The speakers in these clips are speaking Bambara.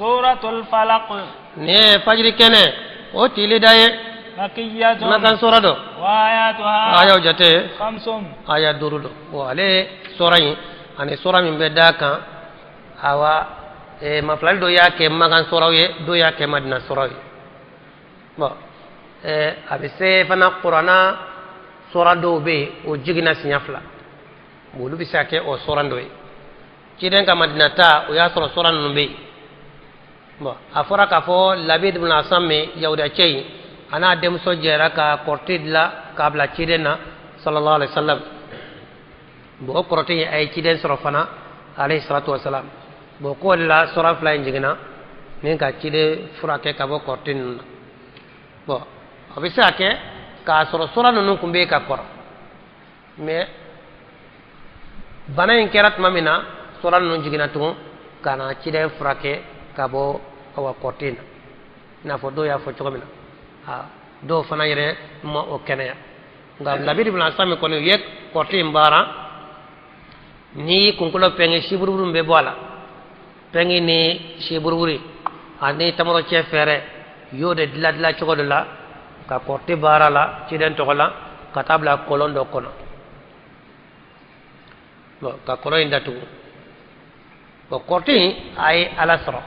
Suratul falaq. Nin ye fajiri kɛnɛ o tili da ye. Makiyatun. Makan sura don. Wa ayatuha. Ayaw jate. Khamsun. Aya 5 don. Bon, ale sura in ani sura min bɛ d'a kan, awa mafilali dɔ y'a kɛ makan suraw ye, dɔ y'a kɛ madina suraw ye. Bon, a bɛ se fana kuranna sura dɔw bɛ yen, o jiginna siɲɛ 2, olu bɛ se ka kɛ o sura dɔ ye. Ciden ka madina taa, o y'a sɔrɔ sura ninnu bɛ yen. Bon, a fɔra k'a fɔ Labid ibn Asam, yahudiya cɛ in, a n'a denmuso jɛra ka kɔrɔti dilan k'a bila ciden na sallallahu alaihi wa sallam. Bon, o kɔrɔti in, a ye ciden sɔrɔ fana alayhi salatu wa salam. Bon, k'o de la sura 2 in jiginna ni ka ciden furakɛ ka bɔ kɔrɔti ninnu na. Bon, a bɛ se ka kɛ k'a sɔrɔ sura ninnu tun bɛ yen ka kɔrɔ, mais bana in kɛra tuma min na, sura ninnu jiginna tugun ka na ciden furakɛ ka bɔ awa kɔrɔti in na, i n'a fɔ dɔw y'a fɔ cogo min na. Dɔw fana yɛrɛ ma o kɛnɛya, nka Labid ibn Asam kɔni, u ye kɔrɔti in baara. N'i y'i kunkolo pɛngɛ, siburuburu bɛ bɔ a la, pɛngi ni siburuburu ani tamarɔcɛ fɛɛrɛ, u y'o de dilan dilan cogo dɔ la ka kɔrɔti baara la ciden tɔgɔ la ka taa bila kɔlɔn dɔ kɔnɔ. Bon, ka kɔlɔn in datugu. Bon, kɔrɔti in, a ye ala sɔrɔ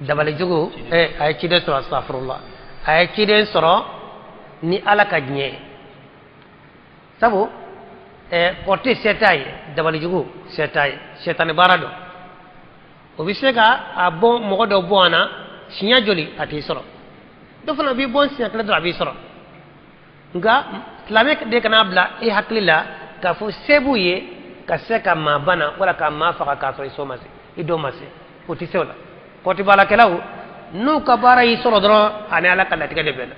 dabalijugu, a ye ciden sɔrɔ, astafurula, a ye ciden sɔrɔ ni ala ka diɲɛ ye, sabu kɔrɔti se t'a ye, dabalijugu se t'a ye, sɛtani baara don. O bɛ se ka a bɔn mɔgɔ dɔ bɔn a na siɲɛ joli, a t'i sɔrɔ. Dɔ fana b'i bɔn siɲɛ kelen dɔrɔn, a b'i sɔrɔ. Nka silamɛ de kana bila i hakili la k'a fɔ se b'u ye ka se ka maa bana wala ka maa faga k'a sɔrɔ i so ma se, i don ma se. O tɛ se o la. Kɔrɔtibaarakɛlaw, n'u ka baara y'i sɔrɔ dɔrɔn, ani ala ka latigɛ de bɛnna.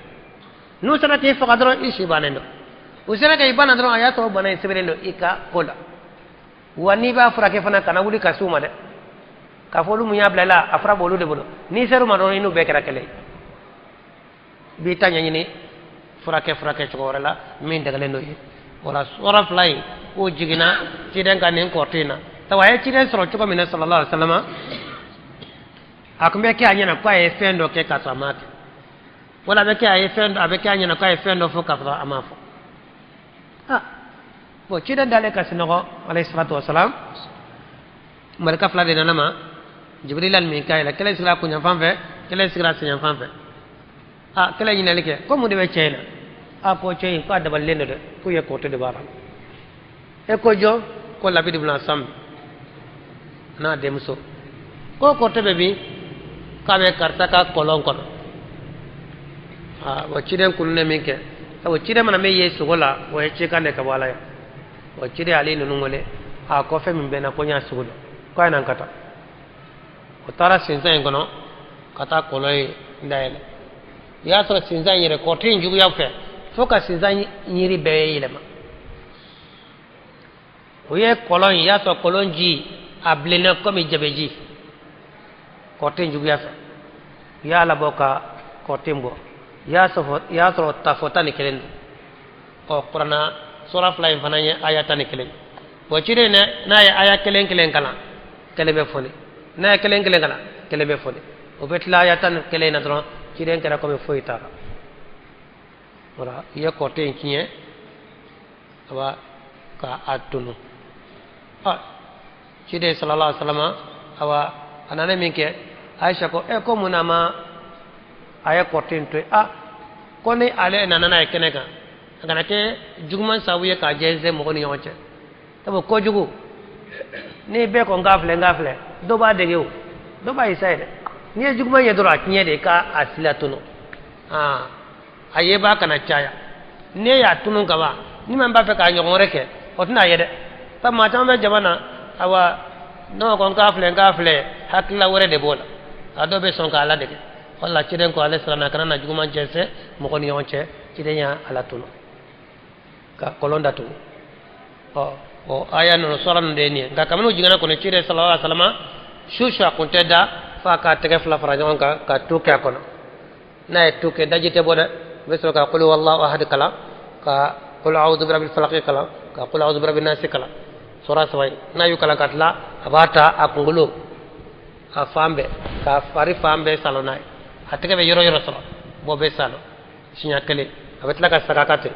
N'u sera k'i faga dɔrɔn, i si bannen don. U sera k'i bana dɔrɔn, a y'a sɔrɔ bana in sɛbɛnnen don i ka ko la. Wa n'i b'a furakɛ fana, kana wuli ka s'u ma dɛ, k'a fɔ olu mun y'a bila i la, a fura b'olu de bolo. N'i ser'u ma dɔrɔn, i n'u bɛɛ kɛra kelen ye. I b'i ta ɲɛɲini furakɛ cogo wɛrɛ la min dɛgɛlen don ye. Wala sura 2 in k'o jiginna ciden ka nin kɔrɔti in na. Sabu a ye ciden sɔrɔ cogo min na sallallahu alaihi wa sallam, a tun bɛ kɛ a ɲɛna k'a ye fɛn dɔ kɛ k'a sɔrɔ a m'a kɛ, wala a bɛ kɛ a ye fɛn dɔ, a bɛ kɛ a ɲɛna k'a ye fɛn dɔ fɔ k'a sɔrɔ a m'a fɔ. Ah bon, ciden dalen ka sunɔgɔ alayhi salatu wa salam, malika 2 de nana ma, Jibrila ni Mikaila. Kelen sigira kunyanfan fɛ, kelen sigira senyanfan fɛ. Ah, kelen ɲininkali kɛ ko mun de bɛ cɛ in na? A ko cɛ in, k'a dabalilen don dɛ, k'u ye kɔrɔti de b'a la. E ko jɔn? Ko Labid ibn Asam n'a denmuso. Ko kɔrɔti bɛ min? K'a bɛ karisa ka kɔlɔn kɔnɔ. Aa, o ciden kulunnen min kɛ, sabu ciden mana min ye sogo la, o ye cikan de ka bɔ ala ye. O ciden ale ninnu wele, a ko fɛn min bɛ n na, ko n y'a sogo dɔn, ko a ye na n ka taa. O taara sinsan in kɔnɔ ka taa kɔlɔn in dayɛlɛ. O y'a sɔrɔ sinsan in yɛrɛ, kɔrɔti in juguya fɛ, fo ka sinsan yiri bɛɛ yɛlɛma. O ye kɔlɔn in, y'a sɔrɔ kɔlɔn ji a bilenna komi jabɛji, kɔrɔti in juguya fɛ. U y'a labɔ ka kɔrɔti in bɔ, i y'a sɔrɔ tafo 11 don. Ɔ, kuranna sura 2 in fana ye aya 11. Bon, ciden n'a ye aya kelen kelen kalan, kelen bɛ fɔni. N'a ye kelen kelen kalan, kelen bɛ fɔni. O bɛ tila aya 11 na dɔrɔn, ciden kɛra komi foyi t'a la. Wala i ye kɔrɔti in tiɲɛ, awa ka a tunu. Ɔ, ciden sallallahu alaihi wasallam, awa a nana min kɛ, Aisha ko e ko mun na ma a ye kɔrɔti in to yen? A ko ni ale nana n'a ye kɛnɛ kan, a kana kɛ juguman sababu ye k'a jɛnsɛn mɔgɔ ni ɲɔgɔn cɛ. Sabu kojugu ni bɛɛ ko n k'a filɛ, n k'a filɛ, dɔ b'a dege, o dɔ b'a essayer dɛ. N'i ye juguman ye dɔrɔn, a tiɲɛ de k'a a sila tunu. Aa, a ye b'a kana caya. N'e y'a tunu ka ban, ni min b'a fɛ k'a ɲɔgɔn wɛrɛ kɛ, o tɛna ye dɛ. Sabu maa caman bɛ jama na, awa n'o ko n k'a filɛ, n k'a filɛ, hakilila wɛrɛ de b'o la. A dɔw bɛ sɔn k'a ladege. Wala ciden ko ale siranna a kana na juguman jɛnsɛn mɔgɔ ni ɲɔgɔn cɛ. Ciden y'a ala tunu ka kɔlɔn datugu. Ɔ, o aya ninnu, sura ninnu de ye nin ye. Nka kabini u jiginna kɔni, ciden sallallahu alaihi wasallam, su su a kun tɛ da f'a k'a tɛgɛ 2 fara ɲɔgɔn kan ka tu kɛ a kɔnɔ. N'a ye tu kɛ, daji tɛ bɔ dɛ. U bɛ sɔrɔ ka qul huwallahu ahad kalan, ka qul a'udhu birabbil falaq kalan, ka qul a'udhu birabbin nasi kalan, sura 3 in. N'a y'u kalan ka tila, a b'a ta a kunkolo a fan bɛɛ, k'a fari fan bɛɛ salon n'a ye, a tɛgɛ bɛ yɔrɔ yɔrɔ sɔrɔ, b'o bɛɛ salon siɲɛ kelen. A bɛ tila ka segin a kan ten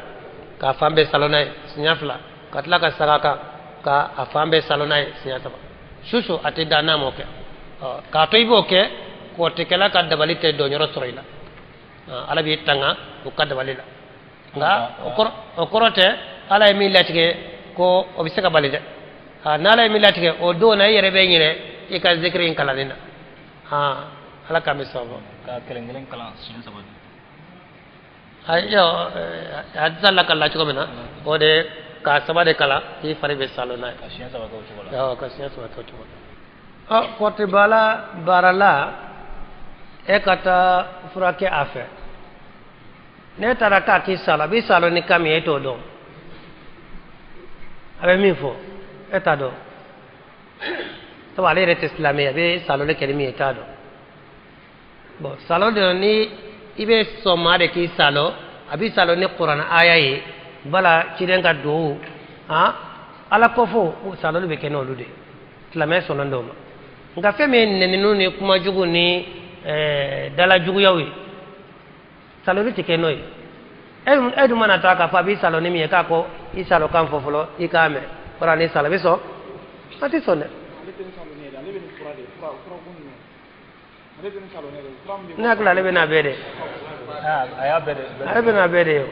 k'a fan bɛɛ salon n'a ye siɲɛ fila, ka tila ka segin a kan ka a fan bɛɛ salon n'a ye siɲɛ saba. Su su a tɛ da n'a m'o kɛ. K'a to i b'o kɛ, kɔrɔtɛkɛla ka dabali tɛ dɔnyɔrɔ sɔrɔ i la. Ala b'i tanga o ka dabali la. Nka o kɔrɔ tɛ Ala ye min latigɛ ko o bɛ se ka bali dɛ. N'Ala ye min latigɛ o don na, i yɛrɛ bɛ ɲinɛ i ka zikiri in kalanni na. Ala k'an bɛ sɔn. Ka kelen kelen kalan siɲɛ saba. Ayi, hadisa lakala cogo min na, o de ka saba de kalan k'i fari bɛ salo n'a ye. Ka siɲɛ saba kɛ o cogo la. Awɔ, ka siɲɛ saba kɛ o cogo la. Kɔrɔtɛbala baarala, e ka taa furakɛ a fɛ. Ne taara k'a k'i salo, a b'i salo ni kan min ye, e t'o dɔn. A bɛ min fɔ, e t'a dɔn. Sabu ale yɛrɛ tɛ silamɛ ye, a bɛ saloli kɛ ni min ye, e t'a dɔn. Bon, salo de ni i bɛ sɔn maa de k'i salo, a b'i salo ni kuranɛ aya ye, bala ciden ka duwawu, Ala kɔfɔ saloli bɛ kɛ n'olu de ye. Silamɛ sɔnna dɔw ma. Nka fɛn min ye nɛniniw ni kumajugu ni dalajuguyaw ye, saloli tɛ kɛ n'o ye. E dun mana taa k'a fɔ a b'i salo ni min ye, k'a ko i salo kan fɔ fɔlɔ, i k'a mɛn. Kɔrɔ ni salo bɛ sɔn? A tɛ sɔn dɛ. Ne hakili ale bɛna bɛɛ de. Ale bɛna bɛɛ de ye o.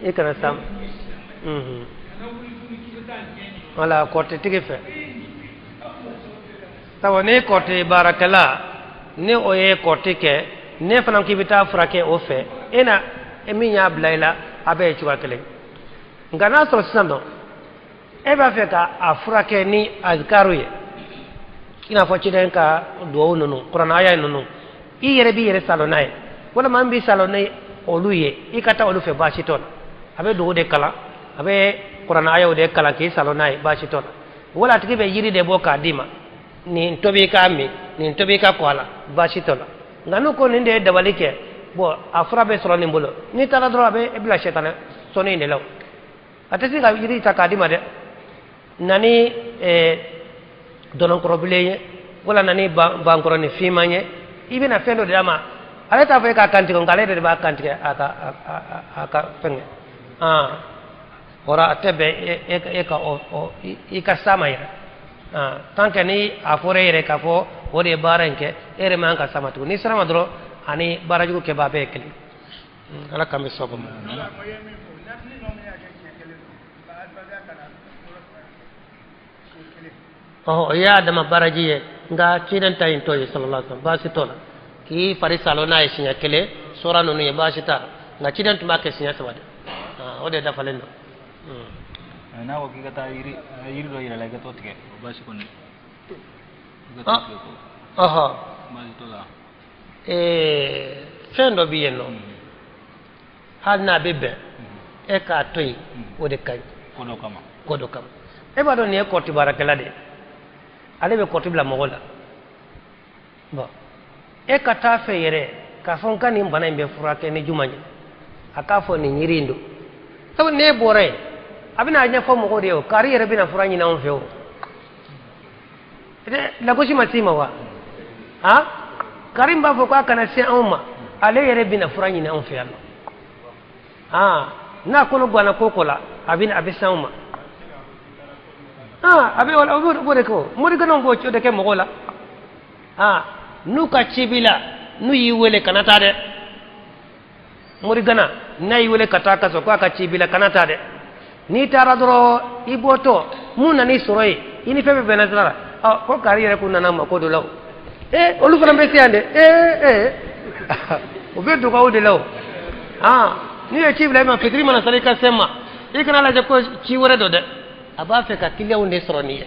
I kana sa. Wala kɔrɔtɛtigi fɛ. Sabu ni kɔrɔtɛ baarakɛla ni o ye kɔrɔtɛ kɛ, ne fana k'i bɛ taa furakɛ o fɛ, e na min y'a bila i la, a bɛɛ ye cogoya kelen. Nka n'a sɔrɔ sisan dɔn e b'a fɛ ka a furakɛ ni azikaru ye, i n'a fɔ ciden ka duwawu ninnu, kuranɛ aya ninnu, i yɛrɛ b'i yɛrɛ salon n'a ye, walima n b'i salon ni olu ye, i ka taa olu fɛ, baasi t'o la. A bɛ dugu de kalan, a bɛ kuranɛ ayaw de kalan k'i salon n'a ye, baasi t'o la. Wala a tigi bɛ yiri de bɔ k'a d'i ma, nin tobi i k'a min, nin tobi i ka kɔ a la, baasi t'o la. Nka n'u ko nin de ye dabali kɛ, bon, a fura bɛ sɔrɔ nin bolo, n'i taara dɔrɔn a bɛ e bila sɛtanɛ sɔnni in de la o. A tɛ se ka yiri ta k'a d'i ma dɛ. Na ni dɔnɔnkɔrɔbilen ye, wala na ni bankɔrɔnin finman ye, i bɛna fɛn dɔ de d'a ma. Ale t'a fɔ e k'a kantigɛ, nka ale yɛrɛ de b'a kantigɛ a ka fɛnkɛ. Kɔrɔ a tɛ bɛn e ka i ka s'a ma yɛrɛ. Tant que ni a fɔra e yɛrɛ k'a fɔ o de ye baara in kɛ, e yɛrɛ man kan ka s'a ma tugun. N'i sera ma dɔrɔn, ani baarajugu kɛbaa bɛɛ ye kelen. Ala k'an bɛ sababu ma. O y'a dama baraji ye, nka ciden ta in t'o ye sallallahu alaihi wasallam, baasi t'o la. K'i fari salo n'a ye siɲɛ kelen, sɔra ninnu ye, baasi t'a la. Nka ciden tun b'a kɛ siɲɛ saba de. O de dafalen don. N'a ko k'i ka taa yiri dɔ yira la, i ka t'o tigɛ, o baasi kɔni. Baasi t'o la. Fɛn dɔ bɛ yen nɔ, hali n'a bɛ bɛn, e k'a to yen, o de ka ɲi. Ko dɔ kama. Ko dɔ kama. E b'a dɔn nin ye kɔrɔti baarakɛla de ye. Ale bɛ kɔrɔti bila mɔgɔ la. Bon, e ka taa fɛ yɛrɛ k'a fɔ n ka nin bana in bɛ furakɛ ni juma ye, a k'a fɔ nin yiri in don. Sabu n'e bɔra yen, a bɛna a ɲɛfɔ mɔgɔw de ye o, kari yɛrɛ bɛna fura ɲini anw fɛ o. Lagosi ma s'i ma wa? Kari b'a fɔ k'a kana se anw ma, ale yɛrɛ bɛna fura ɲini anw fɛ yan nɔ. N'a kɔnɔ ganna ko ko la, a bɛ se anw ma. A bɛ o b'o de kɛ o. Morikɛnɛw b'o de kɛ mɔgɔw la. N'u ka ci b'i la, n'u y'i wele kana taa dɛ. Morigana n'a y'i wele ka taa kaso k'a ka ci b'i la, kana taa dɛ. N'i taara dɔrɔn i bɔtɔ, mun nan'i sɔrɔ yen, i ni fɛn bɛɛ bɛnna sira la. Ko kari yɛrɛ k'u nana ma ko dɔ la o. Olu fana bɛ se yan dɛ. O bɛ dugawu de la o. N'u ye ci bila i ma, fitiri mana sali i ka se ma, i kana lajɛ ko ci wɛrɛ don dɛ. A b'a fɛ ka kiliyanw de sɔrɔ nin ye.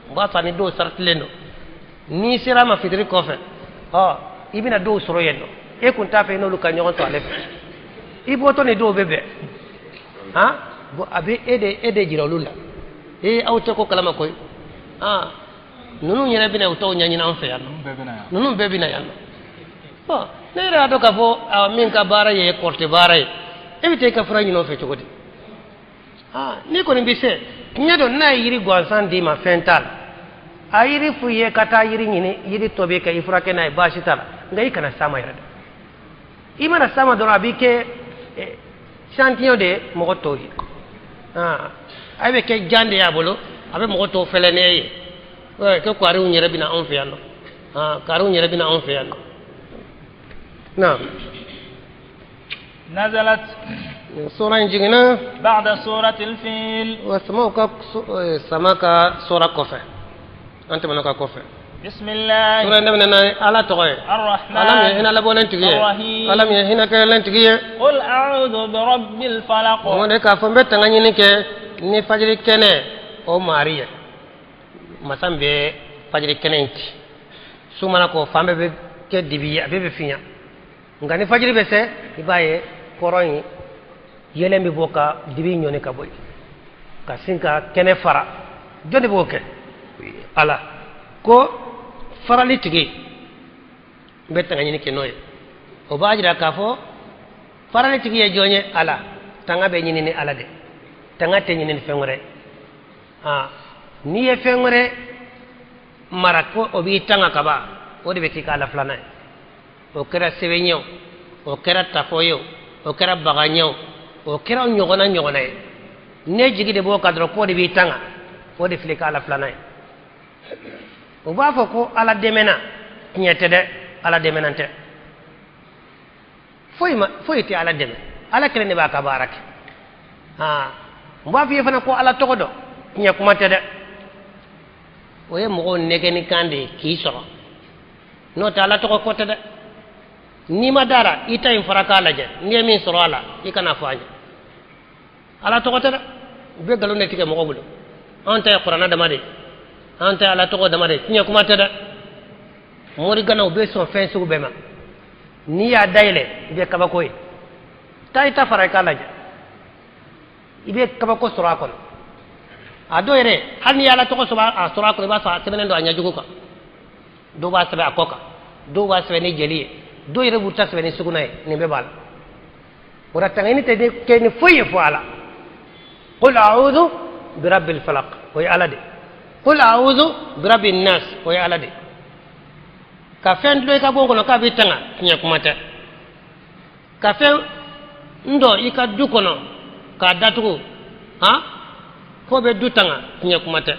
O b'a sɔrɔ ni dɔw saratilen don. N'i sera a ma fitiri kɔfɛ, i bɛna dɔw sɔrɔ yen nɔ. E kun t'a fɛ i n'olu ka ɲɔgɔn sɔrɔ ale fɛ. I bɔtɔ ni dɔw bɛ bɛn. Bon, a bɛ e de jira olu la. Aw tɛ ko kalama koyi. Ninnu yɛrɛ bɛna u taw ɲɛɲini an fɛ yan nɔ. Ninnu bɛɛ bɛna yan nɔ. Bon, ne yɛrɛ y'a dɔn k'a fɔ min ka baara ye kɔrɔtɛ baara ye. E bɛ taa i ka fura ɲini o fɛ cogo di? N'i kɔni bɛ se tiɲɛ don, n'a ye yiri gansan d'i ma, fɛn t'a la. A yiri f'u ye ka taa yiri ɲini, yiri tobi ka i furakɛ n'a ye, baasi t'a la. Nka i kana s'a ma yɛrɛ dɛ. I mana s'a ma dɔrɔn, a b'i kɛ chantillon de ye mɔgɔ tɔw ye. A bɛ kɛ jan de y'a bolo, a bɛ mɔgɔ tɔw fɛlɛ n'e ye ko kariw yɛrɛ bɛ na anw fɛ yan nɔ, kariw yɛrɛ bɛ na anw fɛ yan nɔ. Naam. نزلت. Sura in jiginna بعد سورة الفيل. Wa samaw ka sama ka sura kɔfɛ, an tɛmɛna ka kɔfɛ. بسم الله. Sura in daminɛ na Ala tɔgɔ ye, Ala min ye الرحمن hinɛ labɔlen tigi ye, الرحيم. Ala min ye hinɛ kɛlen tigi ye. قل أعوذ برب الفلق. O de k'a fɔ n bɛ tanga ɲini kɛ ni fajiri kɛnɛ o maari ye, masa min bɛ fajiri kɛnɛ in ci. Su mana ko, fan bɛɛ bɛ kɛ dibi ye, a bɛɛ bɛ finya. Nka ni fajiri bɛ se, i b'a ye kɔrɔ in yɛlɛn bɛ bɔ ka dibi ɲɔni ka bɔ yen, ka sin ka kɛnɛ fara. Jɔn de b'o kɛ? Ala ko farali tigi, n bɛ tanga ɲini kɛ n'o ye. O b'a jira k'a fɔ farali tigi ye jɔn ye? Ala. Tanga bɛ ɲini ni Ala de, tanga tɛ ɲini ni fɛn wɛrɛ. N'i ye fɛn wɛrɛ mara ko o b'i tanga ka ban, o de bɛ k'i ka Ala filanan ye. O kɛra sɛbɛn ye o, o kɛra tafo ye o, o kɛra bagan ye o, o kɛra ɲɔgɔnna ɲɔgɔnna ye. Ne jigi de b'o kan dɔrɔn k'o de b'i tanga, o de filɛ ka Ala filanan ye. O b'a fɔ ko Ala dɛmɛna, tiɲɛ tɛ dɛ, Ala dɛmɛna tɛ foyi ma, foyi tɛ Ala dɛmɛ. Ala kelen de b'a ka baara kɛ. N b'a f'i ye fana ko Ala tɔgɔ dɔn, tiɲɛ kuma tɛ dɛ. O ye mɔgɔw nɛgɛnni kan de ye k'i sɔrɔ, n'o tɛ Ala tɔgɔ ko tɛ dɛ. N'i ma dara, i ta in fara k'a lajɛ, n'i ye min sɔrɔ a la, i kana fɔ a ɲɛ. Ala tɔgɔ tɛ dɛ, u bɛ nkalon de tigɛ mɔgɔ bolo. Anw ta ye kuranɛ dama de ye, anw ta ye Ala tɔgɔ dama de ye, tiɲɛ kuma tɛ dɛ. Moriganaw bɛ sɔn fɛn sugu bɛɛ ma. N'i y'a dayɛlɛ, i bɛ kabako ye. Taa i ta fara i k'a lajɛ, i bɛ kabako sɔrɔ a kɔnɔ. A dɔw yɛrɛ, hali n'i ye Ala tɔgɔ sɔrɔ a sɔrɔ a kɔnɔ, i b'a sɔrɔ a sɛbɛnnen don a ɲɛjugu kan. Dɔw b'a sɛbɛn a kɔ kan, dɔw b'a sɛbɛn ni jeli ye, dɔw yɛrɛ b'u ta sɛbɛn ni sugunɛ ye. Nin bɛɛ b'a la. O la tangani tɛ kɛ ni foyi ye fo Ala. Qul a'udhu birabbil falaq, o ye Ala de. Qul a'udhu birabbin nas, o ye Ala de. Ka fɛn dulon i ka bon kɔnɔ k'a b'i tanga, tiɲɛ kuma tɛ. Ka fɛn n dɔ i ka du kɔnɔ k'a datugu, han, k'o bɛ du tanga, tiɲɛ kuma tɛ.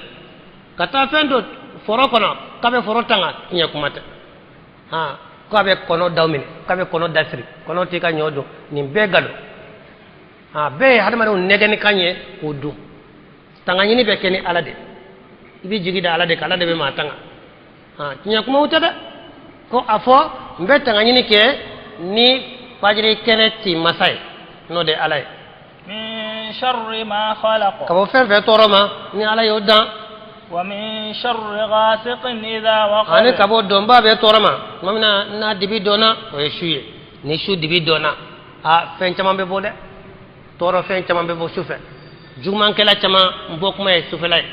Ka taa fɛn dɔ foro kɔnɔ k'a bɛ foro tanga, tiɲɛ kuma tɛ. Han, k'a bɛ kɔnɔ daw minɛ, k'a bɛ kɔnɔ dasiri, kɔnɔ t'i ka ɲɔ dun, nin bɛɛ nkalon. Bɛɛ ye hadamadenw nɛgɛnni kan ye k'o dun. Tanga ɲini bɛ kɛ ni Ala de, i bɛ jigi da Ala de kan, Ala de bɛ maa tanga. Tiɲɛ kumaw tɛ dɛ. Ko a fɔ n bɛ tanga ɲini kɛ ni fajiri kɛnɛ ci masa ye, n'o de ye Ala ye. من شر ما خلق. Ka bɔ fɛn fɛn tɔɔrɔ ma ni Ala y'o dan. ومن شر غاسق إذا وقب. Ani ka bɔ dɔnba bɛ tɔɔrɔ ma tuma min na n'a dibi dɔnna, o ye su ye. Ni su dibi dɔnna, a fɛn caman bɛ bɔ dɛ, tɔɔrɔ fɛn caman bɛ bɔ su fɛ. Jugumankɛla caman bɔ kuma ye sufɛla ye.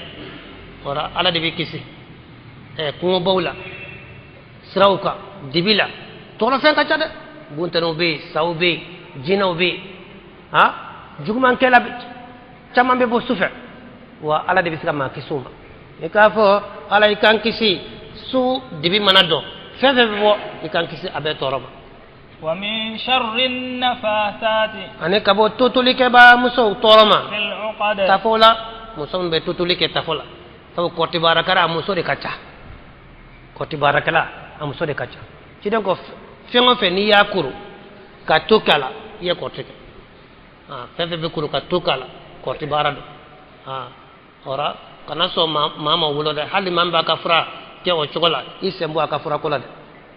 O la Ala de b'i kisi kungobaw la, siraw kan, dibi la. Tɔɔrɔ fɛn ka ca dɛ, buntɛnɛw bɛ yen, saw bɛ yen, jinɛw bɛ yen, han, jugumankɛla caman bɛ bɔ su fɛ. Wa Ala de bɛ se ka maa kisi o ma. I k'a fɔ Ala, i k'an kisi su dibi mana dɔn, fɛn fɛn bɛ bɔ, i k'an kisi a bɛɛ tɔɔrɔ ma. ومن شر النفاثات. Ani ka bɔ totolikɛbaa musow tɔɔrɔ ma. في العقد. Tafo la, muso min bɛ totoli kɛ tafo la, sabu kɔti baarakɛla a muso de ka ca, kɔti baarakɛla a muso de ka ca. Ciden ko fɛn o fɛn n'i y'a kuru ka to k'a la, i ye kɔti kɛ. Fɛn fɛn bɛ kuru ka to k'a la, kɔti baara don. Ɔra kana sɔn maa ma wolo dɛ, hali maa min b'a ka fura kɛ o cogo la, i sen bɔ a ka furako la dɛ.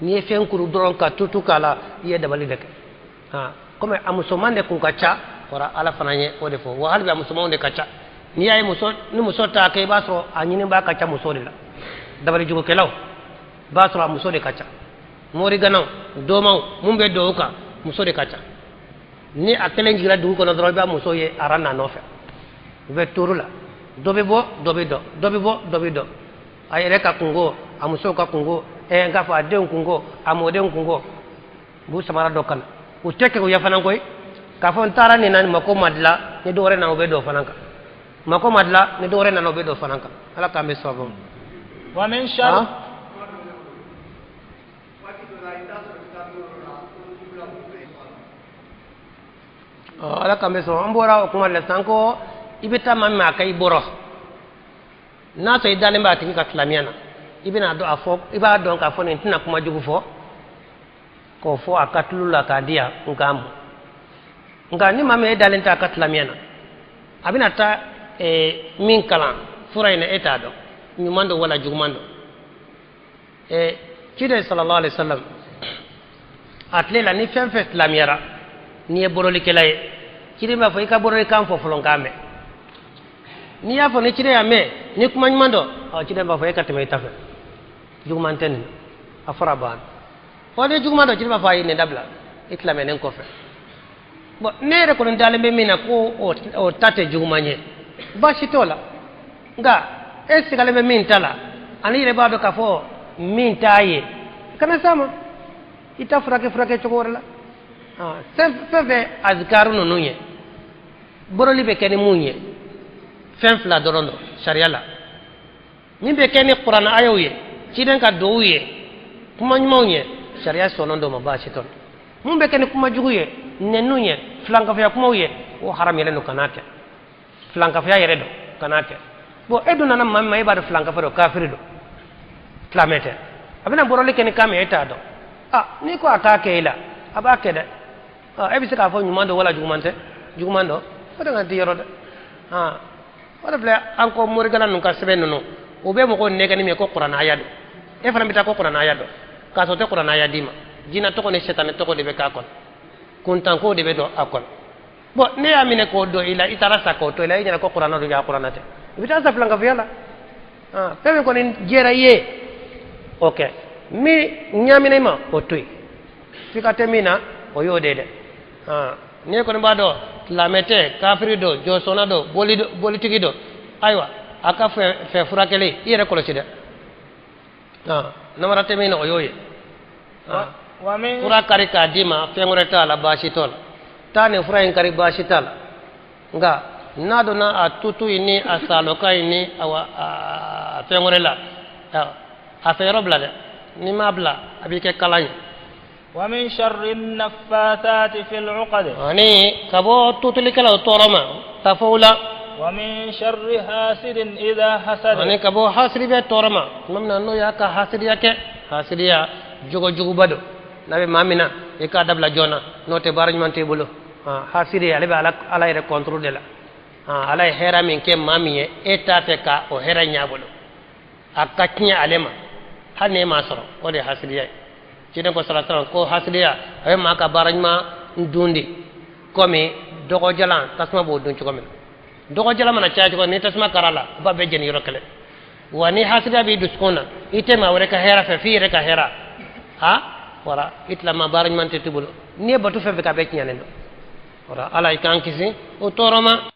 N'i ye fɛn kuru dɔrɔn ka tutu k'a la, i ye dabali de kɛ. Komi a musoman de kun ka ca, ɔra Ala fana ye o de fɔ. Wa hali bi a musomanw de ka ca. N'i y'a ye muso ni muso t'a kɛ, i b'a sɔrɔ a ɲinibaa ka ca muso de la. Dabalijugukɛlaw, i b'a sɔrɔ a muso de ka ca. Moriganaw, domaw, mun bɛ don o kan, muso de ka ca. Ni a kelen jiginna dugu kɔnɔ dɔrɔn, i b'a muso ye aran na nɔfɛ, u bɛ turu la, dɔ bɛ bɔ, dɔ bɛ dɔn, dɔ bɛ bɔ, dɔ bɛ dɔn. A yɛrɛ ka kungo, a musow ka kungo, n k'a fɔ a denw kungo, a mɔdenw kungo, u b'u samara dɔ kana, u tɛ kɛ u ya fana koyi. K'a fɔ n taara nin na mako ma dilan, ni dɔ wɛrɛ nana o bɛ don o fana kan. Mako ma dilan, ni dɔ wɛrɛ nana o bɛ don o fana kan. Ala k'an bɛ sababu ma. ومن شر Ala k'an bɛ sɔn. An bɔra o kuma la sisan ko i bɛ taa maa min ma a ka i bɔrɔ, n'a sɔrɔ i dalen b'a tigi ka silamɛya na, i bɛna dɔn a fɔ, i b'a dɔn k'a fɔ nin tɛna kuma jugu fɔ k'o fɔ a ka tulu la k'a di yan n k'a mɔ. Nka ni maa min e dalen t'a ka silamɛya na, a bɛna taa min kalan fura in na, e t'a dɔn ɲuman don wala juguman don. Ciden sallallahu alaihi wasallam a tile la, ni fɛn fɛn silamɛyara, n'i ye bɔrɔlikɛla ye, ciden b'a fɔ i ka bɔrɔlikan fɔ fɔlɔ n k'a mɛn. N'i y'a fɔ ni ciden y'a mɛn ni kuma ɲuman don, ɔ ciden b'a fɔ e ka tɛmɛ i ta fɛ, juguman tɛ nin na, a fɔra banna. Ɔ ni juguman don, ciden b'a fɔ a ye nin dabila i silamɛnen kɔfɛ. Bon, ne yɛrɛ kɔni dalen bɛ min na ko o ta tɛ juguman ye, baasi t'o la. Nka e sigalen bɛ min ta la, ani i yɛrɛ b'a dɔn k'a fɔ min t'a ye, kana s'a ma, i ta furakɛ cogo wɛrɛ la. Fɛn fɛn azikaru ninnu ye, boroli bɛ kɛ ni mun ye? Fɛn fila dɔrɔn don sariya la. Min bɛ kɛ ni kuranɛ ayaw ye, ciden ka duwawu ye, kuma ɲumanw ye, sariya sɔnna dɔ ma, baasi t'o la. Mun bɛ kɛ ni kuma jugu ye, nɛniw ye, filankafoya kumaw ye, o haramuyalen don, kan'a kɛ. Filankafoya yɛrɛ don, kan'a kɛ. Bon, e dun nana maa min ma, e b'a dɔn filankafo don, kafiri don, silamɛ tɛ, a bɛna bɔrɔli kɛ ni kan min ye, e t'a dɔn. N'i ko a k'a kɛ e la, a b'a kɛ dɛ. E bɛ se k'a fɔ ɲuman don wala juguman tɛ, juguman don, o de ka di yɔrɔ dɛ. O de filɛ an ko morikɛla ninnu ka sɛbɛn ninnu, u bɛ mɔgɔw nɛgɛ ni min ye ko kuranɛ aya don, e fana bɛ taa ko kuranɛ aya don, k'a sɔrɔ o tɛ kuranɛ aya d'i ma. Jinɛ tɔgɔ ni sɛtanɛ tɔgɔ de bɛ k'a kɔnɔ, kuntanko de bɛ don a kɔnɔ. Bon, ne y'a minɛ k'o don i la, i taara sa k'o to i la, i ɲɛna ko kuranɛ don, ja kuranɛ tɛ, i bɛ taa sa filankafoya la. Fɛn min kɔni jɛra i ye, o kɛ, min ɲaamina i ma, o to yen, siga tɛ min na, o y'o de ye dɛ. N'i kɔni b'a dɔn silamɛ tɛ, kafiri don, jɔsɔnna don, bolitigi don, ayiwa a ka fɛ furakɛli, i yɛrɛ kɔlɔsi dɛ. Namara tɛ min na, o y'o ye. Fura kari k'a d'i ma, fɛn wɛrɛ t'a la, baasi t'o la. Taa nin fura in kari, baasi t'a la. Nka n'a donna a tutu in ni a saloka in ni a fɛn wɛrɛ la, a fɛ yɔrɔ bila dɛ. N'i m'a bila, a b'i kɛ kalan ye. ومن شر النفاثات في العقد. Ani ka bɔ tutulikɛlaw tɔɔrɔ ma ka fɔ o la. ومن شر حاسد إذا حسد. Ani ka bɔ hasidi bɛ tɔɔrɔ ma tuma min na n'o y'a ka hasidiya kɛ. Hasidiya jogo juguba don, n'a bɛ maa min na, i k'a dabila joona, n'o tɛ baara ɲuman t'i bolo. Hasidi ale bɛ ala yɛrɛ kɔntoro de la. Ala ye hɛrɛ min kɛ maa min ye, e t'a fɛ ka o hɛrɛ ɲɛ a bolo, a ka tiɲɛ ale ma hali n'e m'a sɔrɔ, o de ye hasidiya ye. Ciden ko sala salam ko hasidiya a bɛ maa ka baara ɲuman dun de, komi dɔgɔjalan tasuma b'o dun cogo min na. Dɔgɔjalan mana caya cogo ni tasuma kara la, o b'a bɛɛ jeni yɔrɔ kelen. Wa ni hasidiya b'i dusukun na, i tɛ maa wɛrɛ ka hɛrɛ fɛ f'i yɛrɛ ka hɛrɛ. Wala i tilama baara ɲuman tɛ t'i bolo, n'i ye bato fɛn fɛn kɛ, a bɛɛ tiɲɛnen don. Wala ala i k'an kisi o tɔɔrɔ ma.